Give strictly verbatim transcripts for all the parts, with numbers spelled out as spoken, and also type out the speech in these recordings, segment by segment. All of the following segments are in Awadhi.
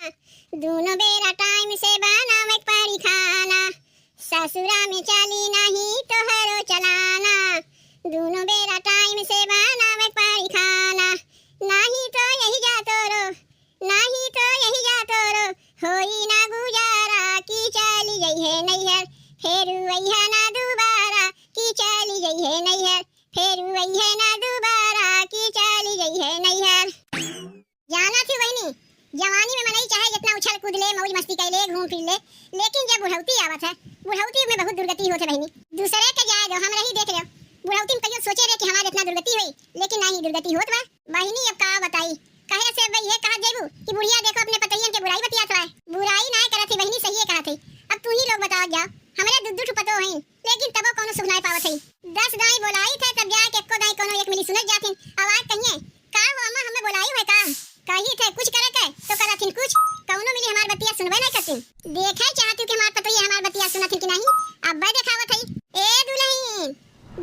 दूनो बेरा टाइम से बनावे के पड़ी खाना, ससुरा में चली नाही तोहरो चलाना। दूनो बेरा टाइम से बनावे के पड़ी खाना, नाही तो यही जा तोरो, नाही तो यही जा तोरो होई ना गुजारा। कि चली जइहे नैहर, फेरू अइहा ना दुबारा। कि चली जइहे नैहर, फेरू अइहे ना दुबारा। कि चली जइहे नैहर। जानत ही बहिनी, जवानी में मनई चाहे जितना उछल कूद ले, मौज मस्ती कर ले, घूम फिर ले, लेकिन जब बुढ़ौती आवत है, बुढ़ौती में बहुत दुर्गति होत है बहिनी। दूसरे के जाए दो, हम रही देख लो। बुढ़ौती में कहियो सोचे रहे कि हमारे इतना दुर्गति हुई, लेकिन नहीं, दुर्गति होत बा। बहिनी अब का बताई, कहे से अब ये कहा जेबू कि बुढ़िया देखो अपने पतोहियन के बुराई बतियात बा। बुराई ना करत ही बहिनी, सही कहा थे। अब तू ही लोग बताओ जाओ, हमरे दू दू ठो पतोह हैं, लेकिन तबो कौनो सुख नाय पावत हई। दस दाई बोलाई थे, तब जाए के एको दाई कौनो एक मिली सुनत जाथिन। अब आज कहिए, "का हो अम्मा, हमें बोलाई है का?" कही थे, "कुछ करे के तो करथिन कुछ, कौनो मिली हमार बतिया सुनबे नहीं करथिन।" देखे चाहती कि हमार पतोहिया हमार बतिया सुनथिन कि नहीं, अब देखावत हई। ए दुलहिन,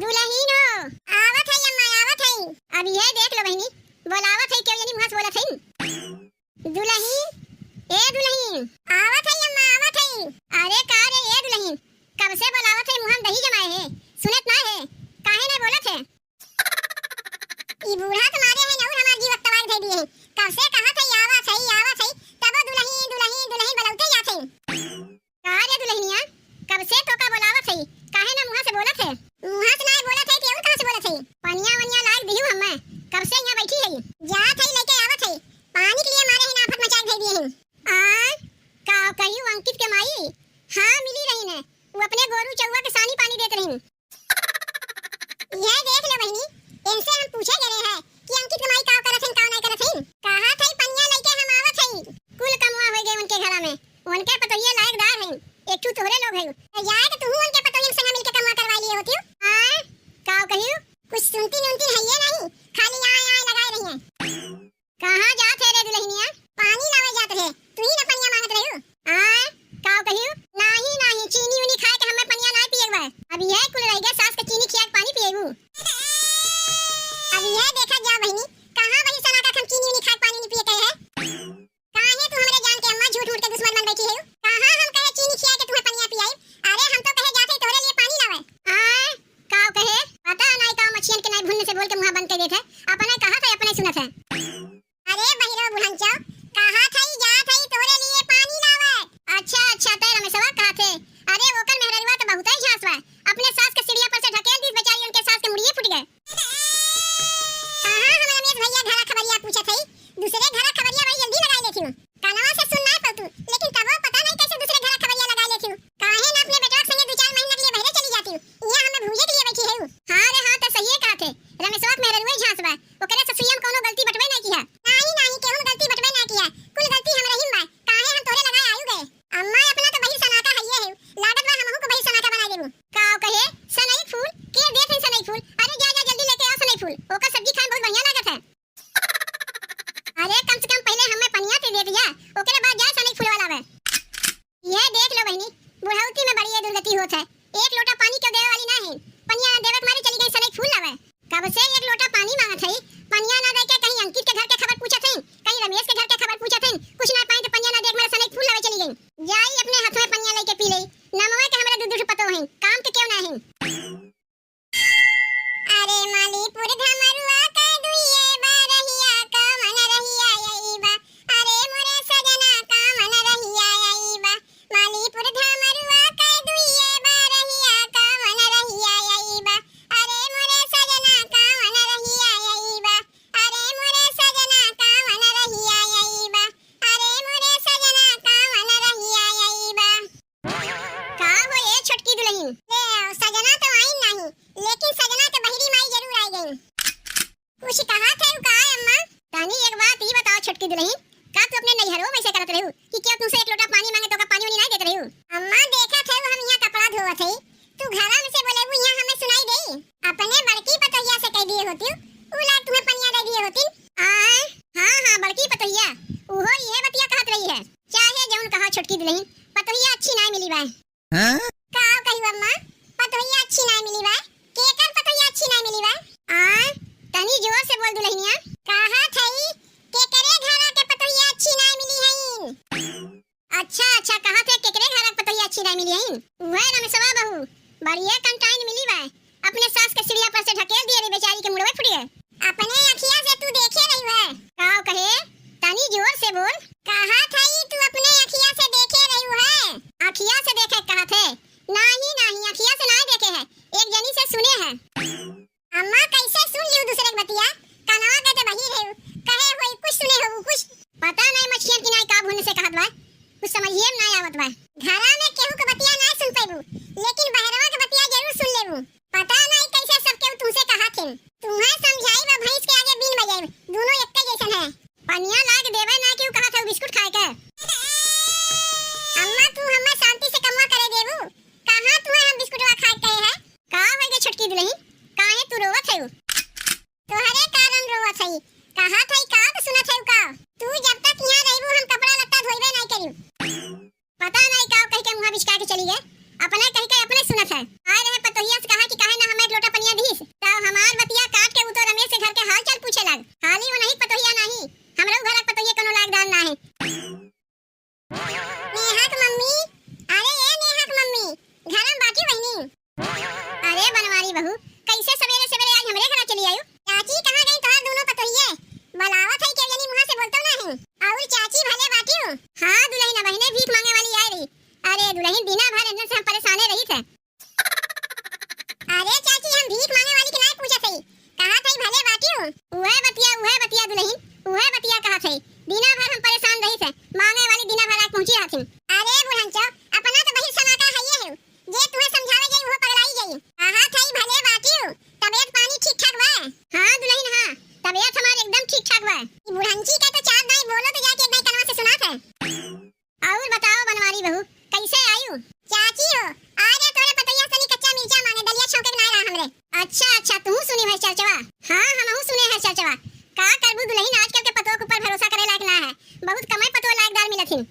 दुलहिन हो, आवत हई अम्मा, आवत हई। अब ये देख लो बहिनी, बोलावत हई, केहू जनी मुँह से बोलत हई। दुलहिन, ए दुलहिन, आवत हई अम्मा, आवत हई। अरे का रे ए दुलहिन, कब से बोलावत हई, मुँह में दही जमाए है, सुनत ना है, काहे ना बोलत है? ई बूढ़ा तो मारे है और हमार जीव अकतवार धई दिए है। कब से कहत हई आवत हई, आवत हई, तबो दुलहिन, दुलहिन, दुलहिन बोलौते जात हई। का रे दुलहिनिया, कब से तोका बोलावत हई, काहे ना मुँह से बोलत है? मुँह से नाय बोलत है, ते और कहाँ से बोलत है? पनिया वनिया लाग दिहू हमें, कब से यहाँ बैठी है? जात है, लेके आवत है, पानी के लिए मारे है ना, आफत मचा के धई दिए हैं। आ, का कहियो अंकित के माई? हाँ, मिली रही ने, वो अपने गोरू चौवा के सानी पानी देत रही। यह देख लो बहिनी, इनसे हम पूछे गए हैं कि अंकित के माई का करत हन, का नहीं करत हन। कहा थे पनिया लेके हम आवत हई। कुल कमवा हो गए उनके घरा में, उनके पतोहिया लायकदार हैं, एक ठू तोहरे लोग हैं। तो जाए के तू उनके पतोहियन संग मिलके कमवा करवा लिए होती। हाँ, का कहियो? कुछ सुनती नुनती है ये नहीं, खाली आए आए लगाए रही है। कहाँ जात है रे दुलहिनिया? पानी लावे जात रहे, तू ही ना पनिया मांगत रहियो। आय, काव कहियो? नाही, नाही, चीनी उनी खाए के हमें पनिया नाही पिए के बा। अब यह कुल रह गए सास के चीनी खिया के पानी पिएबू। अब यह देखा जा बहिनी, कहाँ वही सना का हम चीनी उनी खाए के पानी नहीं पिए कहे है? काहे तू हमरे जान के अम्मा झूठ मूठ के दुश्मन बन बैठी है? कहाँ हम कहे चीनी खिया के तुम्हें पनिया पियाई? अरे हम तो कहे जाते तोरे लिए पानी लावे। आय, काव कहे? पता नाही काव मछियन के नाही भुन्न से बोल के मुँह बंद कर देत है। अपने कहा था, अपने सुनत है। अरे बहिरो बुढ़नचो, कहा थई, जा थई तोरे लिए पानी लावे। अच्छा, अच्छा, तै रमेशवा कहा थे। अरे ओकर मेहररुआ तो बहुते ही झांस बा। अपने सास के सीढ़िया पर से ढकेल दीस बेचारी, उनके सास के मुड़िए फूट गए। कहाँ हम रमेश भैया घरा खबरिया पूछत हई, दूसरे घरा खबरिया बड़ी जल्दी लगाई लेथिन। कानवा से सुन नाय पौतू, लेकिन तबो पता नहीं कैसे दूसरे घरा खबरिया लगाई लेथिन। काहे ना अपने बेटवा के संगे दू चार महीना के लिए बहरे चली जाती, यहाँ हमें भूजे के लिए बैठी है। हाँ रे हाँ, तो सही कहा थे, रमेशवा के मेहररुआ झांस बा। ओकरे ससुइया में कौनो गलती बटबे ना किया। नाही, नाही, केहू में गलती बटबे ना किया। कुल गलती हमरे ही में बा। काहे हम तोरे लगाए आयु गए? अम्मा, अपना तो बहिर सनाका हइये है। लागत बा हमहू को बहिर सनाका बनाई देबू। काव कहे? सनई फूल? के देत है सनई फूल? अरे जा, जा, जल्दी लेके आओ सनई फूल। ओकर सब्जी खाए में बहुत बढ़िया लागत है। अरे कम से कम पहले हमें पनिया तो दे दिया, ओकरे बाद जाए सनई फूल वाला बे। यह देख लो बहिनी, बुढ़ौती में बड़ी ये दुर्गति होत है। एक लोटा पानी क्यों देवे वाली ना है, पनिया ना देवे के मारे चली गई सनई फूल लावे। कब से एक लोटा पानी मांगत हई, पनिया ना दे के कहीं अंकित के घर के खबर पूछत हई, कहीं रमेश के घर के खबर पूछत हई, कुछ ना पाई तो पनिया ना दे के मारे सनई फूल लावे चली गई। जाई अपने हाथ में पनिया लेके पी ले, नमवे के हमरे दू दू ठो पतो हैं, काम के क्यों ना हैं। अरे मालीपुर धमरुआ के दुइये बरहिया, कवन रहिया अइबा। अरे मोरे सजना, कवन रहिया अइबा। मालीपुर धमरुआ के दुइये बरहिया, कवन रहिया अइबा। अरे मोरे सजना, कवन रहिया अइबा। अरे मोरे सजना, कवन रहिया अइबा। अरे मोरे सजना, कवन रहिया अइबा। का हो ए छोटकी दुलहिन? ले, सजना तो आइन नाही, लेकिन सजना के बहिरी माई जरूर आई गई। कुछ कहा थे का अम्मा? तनी एक बात ई बताओ छोटकी दुलहिन, का तू अपने नैहरवा में से करत रहू कि क्यों तुमसे एक लोटा पानी मांगे तो का पानी वानी नहीं देत रहू? अम्मा देखा थे हम यहाँ कपड़ा धोवत है, तू घरा में से बोले वो यहाँ हमें सुनाई दे। अपने बड़की पतोहिया से कह दिए होती, उ लाग तुम्हें पनिया दे दिए होती। आय, हाँ, हाँ, बड़की पतोहिया, उहो ये बतिया कहत रही है। चाहे जौन कहा छोटकी दुलहिन, पतोहिया अच्छी नाय मिली बा। हाँ? का कही अम्मा? पतोहिया अच्छी नाय मिली बा? केकर पतोहिया अच्छी नाय मिली बा? आ, तनी जोर से बोल दुलहिनिया। कहा थई, केकरे घरा के पतोहिया अच्छी नाय मिली हईन? अच्छा, अच्छा, कहत है केकरे घर के पतोहिया अच्छी नाहीं मिली हइन? उहे रमेशवा बहू, बढ़िया कंटाइन मिली बा। अपने सास के सीढ़िया पर से ढकेल दिए रे बेचारी के मुड़वे फुट गए। अपने अखिया से तू देखे रही है? काव कहे? तनी जोर से बोल। कहत है तू अपने अखिया से देखे रही है? अखिया से देखे कहत है? नाहीं, नाहीं, अखिया से नाहीं देखे है, एक जनी से सुने है। अम्मा, कैसे सुन लियो दूसरे के बतिया? कानवा के तो बहिर है, कहे होई कुछ सुने हो कुछ। पता नाहीं मछियन की नाई का भून से कहत बा, कुछ समझिए में नाई आवत बा। घरा में केहू के बतिया नाई सुन पैबू, लेकिन बहरवा के बतिया जरूर सुन लेबू। पता नाई कैसे सब केहू तुमसे कहत हिन। तुम्हें समझाई बा भैंस के आगे बीन बजाई, दोनों एक जैसन है। पनिया लाग देवे ना केहू कहत है बिस्कुट खाए के। अम्मा, तू हमें शांति से कमवा करे देबू? कहाँ तुम्हें हम बिस्कुटवा खाए कहे है? का होई गे छोटकी दुलहिन, काहे तू रोवत हऊ? तोहरे कारण रोवत हई। कहत हई का तो सुनत हऊ का? तू जब तक यहाँ रहबू हम कपड़ा लत्ता धोइबे नाई करिब। पता नाई का कह के मुँह बिचका के चली गए। अपने कह के अपने सुनत है। आए रहे पतोहिया से कहा कि काहे ना हमें एक लोटा पनिया दीस। तब हमार बतिया काट के उ तो रमेश के घर के हाल चाल पूछे लाग। हाली वो नहीं पतोहिया नाहीं, हमरो घर के पतोहिया कोनो लागदार ना है। नेहा के मम्मी, अरे ए नेहा के मम्मी, घर में बाटी बहिनी? अरे बनवारी बहू, कैसे सवेरे सवेरे आज हमरे घर चली आयु? चाची, कहाँ गई तोहार दोनों पतोहिए? बलावत है, केहू जनी मुँह से बोलतो ना है। और चाची भले बाटियो? हाँ दुलहिन, बहिने भीख मांगे वाली आए रही। अरे दुलहिन, दिना भर इनसे हम परेशाने रही थे। अरे चाची, हम भीख मांगे वाली के नाई पूछत हई, कहत हई भले बाटियो। उहे बतिया, उहे बतिया दुलहिन, उहे बतिया कहत हई। दिना भर हम परेशान रही थे, मांगे वाली दिना भर आके पहुँची रहथिन। अरे बुढ़ंचो, अपना तो बहिर सनाटा हइये है, जे तुम्हें समझावे जाई उहो पगलाई जाई। कहत हई भले बाटियो, तबियत पानी ठीक ठाक बा? हाँ दुलहिन हाँ, तबियत हमार एकदम ठीक ठाक बा। ई बुढ़ंची के तो चार दाई बोलो तो जाके एक दाई कनवा से सुनात है। और बताओ बनवारी बहू, कैसे आयु? चाची हो, आ गया तोरे पतोहिया सनी कच्चा मिर्चा मांगे, दलिया छौंके के नाय रहा हमरे। अच्छा, अच्छा, तू सुने है चर्चवा? हाँ, हमहू सुने है चर्चवा। का करबू दुलहिन, आजकल के पतोह के ऊपर भरोसा करे लायक ना है, बहुत कमे पतोह लायकदार मिलत हिन।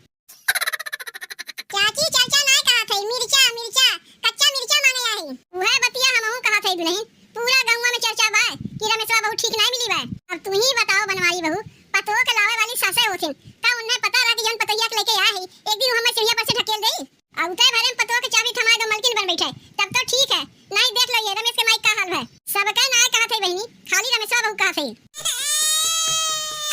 चाची, चर्चा नाय कहत है, मिर्चा, मिर्चा, कच्चा मिर्चा मांगे आई। उहे बतिया हमहू कहत है दुलहिन, पूरा गौवा में चर्चा बा कि रमेशवा बहू ठीक नाय मिली बा। अब तू ही बताओ बनवारी बहू, पतोह के लावे वाली सासे होथिन, का उन्हें पता रहा कि जौन पतोहिया के लेके आए है, एक दिन हमें सीढ़िया पर से ढकेल देई? अउते भरे में पतोह के चाबी थमाए दो मलकिन बन बैठे, तब तो ठीक है, नाहीं देख लो ये रमेश के माई का हाल भय। सबके नाय कहत है बहिनी, खाली रमेशवा बहू कहत है।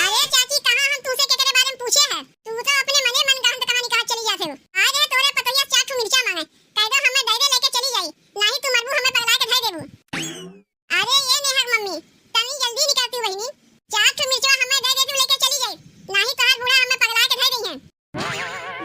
अरे चाची, कहाँ हम तुमसे केकरे बारे में पूछे है? तू तो अपने मने मन गहंत कहानी कहा चली जाते हो। आज है तोरे पतोहिया चार ठो मिर्चा मांगे, कह दो हमें डायरे लेके चली जाई, नाहीं तू मरबू हमें पगला के धर देबू। अरे ये नेहा के मम्मी, तनी जल्दी निकलती बहिनी, चार ठो मिर्चवा हमें दे दे, तू लेके चली जाई, नाहीं तोहार बूढ़ा हमें पगला के धर देइहैं।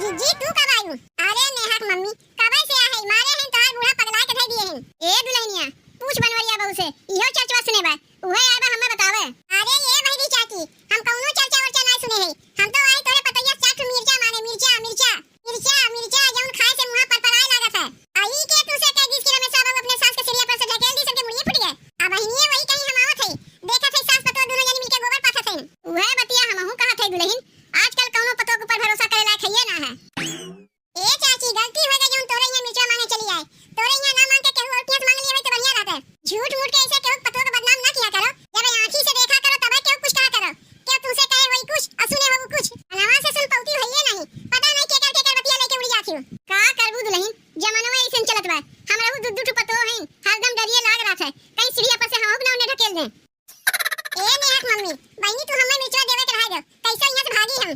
जिज्जी, तू कब आयु? अरे नेहा के मम्मी, कबे से आ है, मारे हैं तोहार बूढ़ा पगला के धर दिए हैं। ए दुलहिनिया, पूछ बनवरिया बहू से, इहो चर्चवा सुने बा, उहे आए बा हमें बतावे। अरे ये बहिनी चाची, हम कौनो चर्चा वर्चा ना सुने है, हम तो आई तोरे पतोहिया चार ठो मिर्चा मांगे, मिर्चा, मिर्चा। मिर्चा, मिर्चा, जौन खाए से मुँह पर पराए लागत है। आई के तू से कह दिस कि रमेशवा बहू अपने सास के सीढ़िया पर से ढकेल दिस, सबके मुड़िए फूट गए। अब अहिनिये वही कहीं हम आवत है। देखत है सास पतोह दोनों जनी मिलके गोबर पाथत हैं। उहे बतिया हमहू कहत है दुलहिन, आजकल कौनो पतोह के ऊपर भरोसा करे लायक हइये ना है। ए चाची, गलती हो गई जौन तोरे यहाँ मिर्चा मांगे चली आए। तोरे यहाँ ना मांग के केहू और के यहाँ से मांग लिए होई तो बढ़िया रहत है। झूठ मूठ के ऐसे केहू पतोह के बदनाम ना किया करो। जब आँखी से देखा करो तबे केहू कुछ कहा करो। केहू तुमसे कहे होई कुछ और सुने हो कुछ। अनवा से सुन पौती होइए नहीं। पता नहीं केकर केकर बतिया लेके उड़ी जाती हो। का करबू दुलहिन, जमानवा ऐसन चलत बा। हमरहू दू दू ठो पतोह हईन, हरदम डरिए लाग रहत है, कहीं सीढ़िया पर से हमहू के ना उन्हें ढकेल दें। ए नेहा के मम्मी, बहिनी तू हमें मिर्चवा देवे के रहा दो, कैसे यहाँ से भागी हम।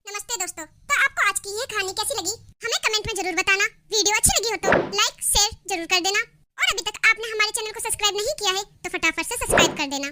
नमस्ते दोस्तों, तो आपको आज की ये कहानी कैसी लगी, हमें कमेंट में जरूर बताना। वीडियो अच्छी लगी हो तो लाइक शेयर जरूर कर देना, और अभी तक आपने हमारे चैनल को सब्सक्राइब नहीं किया है तो फटाफट से सब्सक्राइब कर देना।